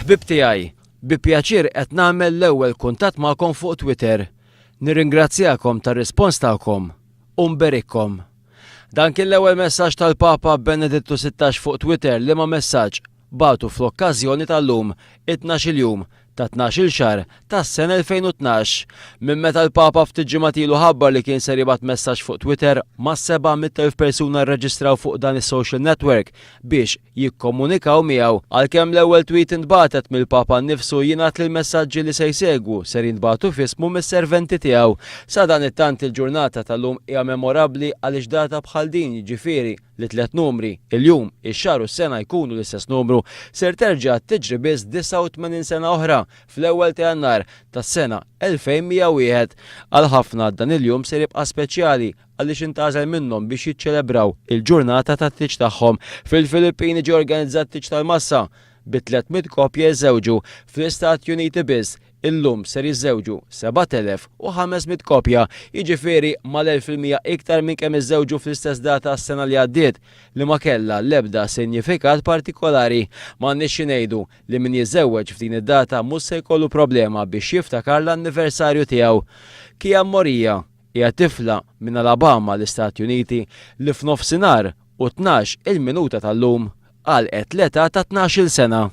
Ħbieb tiegħi, bi pjaċir qed nagħmel l-ewwel kuntatt magħkom fuq Twitter. Nirringrazzjakom tar-rispons tagħkom u nberikkom. Dan kien l-ewwel messaġġ tal-Papa Benedittu 16 fuq Twitter liema messaġġ bagħtu fl-okkażjoni tal-lum, it-tnax-il jum ta' tnax-il xahar tas-sena 2012. Minn meta l-Papa ftit ġimgħat ilu ħabbar li kien ser jibgħat messaġġ fuq Twitter, mas-700,000 persuna rreġistraw fuq dan is-social network biex jikkomunikaw miegħu. Għalkemm l-ewwel tweet intbagħtet mill-Papa nnifsu, jingħad li l-messaġġi li se jsegwu ser jintbagħtu f'ismu mis-serventi tiegħu. Sadanittant il-ġurnata tal-lum hija memorabbli għaliex data bħal din, jiġifieri li tliet numri, il-jum, ix-xahar u s-sena jkunu l-istess numru, ser terġa' tiġri biss 89 sena oħra, fl-ewwel ta' Jannar tas-sena 2101. Għal ħafna dan il-jum ser jibqa' speċjali għaliex intgħażel minnhom biex jiċċelebraw il-ġurnata tat-tieġ tagħhom. Fil-Filippini ġie organizzat tieġ tal-massa bi 300 koppja jiżżewġu. Fl-Istati Uniti biss, illum ser jiżżewġu 7,500 koppja, jiġifieri mal-1000% iktar minn kemm iżżewġu fl-istess data s-sena li għaddiet, li ma kellha l-ebda sinjifikat partikolari. M'għandniex xi ngħidu li min jiżżewweġ f'din id-data mhux se jkollu problema biex jiftakar l-anniversarju tiegħu. Kia Moria hija tifla minn Alabama, l-Istati Uniti, li f'nofsinhar u 12 il-minuta tal-lum għalqet l-età ta' 12-il sena.